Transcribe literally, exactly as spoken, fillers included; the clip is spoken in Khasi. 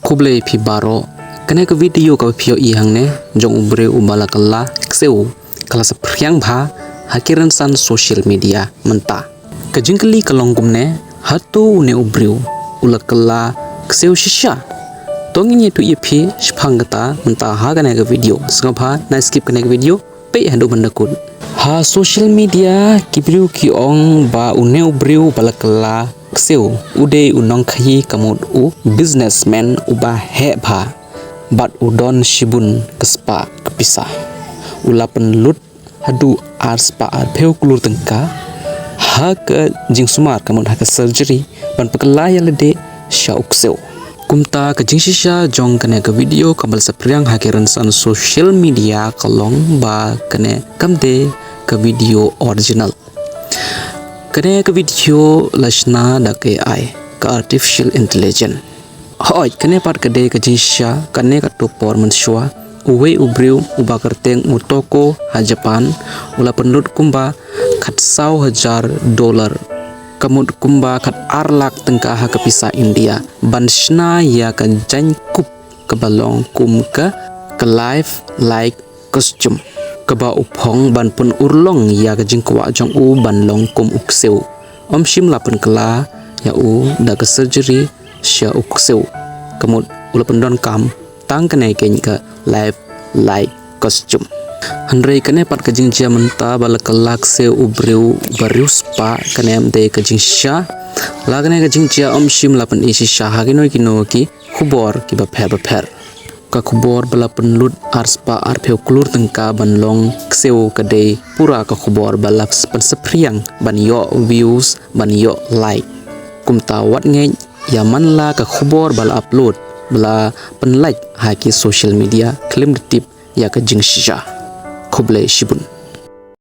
Khublei phi baroh. Kane ka video kaba phi ïohi hangne jong u briew uba la kylla ksew ka la saphriang bha ha ki rynsan social media mynta. Ka jingkylli ka long kumne, hato une u briew u la kylla ksew shisha? To ngin ïathuh ïa phi shaphang kata mynta ha kane ka video. Sngewbha na skip kane ka video, peit haduh ban da kut. Ha social media ki briew ki ong ba une u briew ba la kylla ksew u dei u nongkhaii ka mut u businessman uba heh bha bad u don shibun ka spah ka pisa. U la pynlut haduh ar spah arphew klur tyngka ha ka jingsumar ka mut ha ka surgery ban pynkylla ïa lade sha u ksew. Kumta ka jingshisha jong kane ka video kaba la saphriang ha ki rynsan social media ka long ba kane kam dei ka video original. Kane ka video la shna da ka A I, ka artificial intelligence. Hooid, kane pat ka dei ka jingshisha. Kane katto por mynshuwa uwei u briew uba kyrteng u Toko ha Japan u la pynlut kumba khatsaw hajar dollar, ka mut kumba khatar lak tyngka ha ka pisa India, ban shna ïa ka jaiñkup kaba long kum ka, ka life like costume, kaba u phong ban pynurlong ïa ka jingkwah jong u ban long kum u ksew. Ym shym la pynkylla ïa u da ka surgery sha u ksew, ka mut u la pyndonkam tang kane keiñ ka life like costume. Hynrei kane pat ka jingjia mynta ba la kylla ksew u briew ba riewspah, kane ym dei ka jingshisha. La kane ka jingjia ym shym la pyni shisha ha kino kino ki khubor kiba pher ba pher. Ka khubor ba la pynlut ar spah arphew klur tyngka ban long ksew ka dei pura ka khubor ba la pynsaphriang ban ïoh views, ban ïoh like. Kumta wat ngeit ïa man la ka khubor ba la upload, ba la pynlait ha ki social media khlem da tip ïa ka jingshisha. Khublei shibun.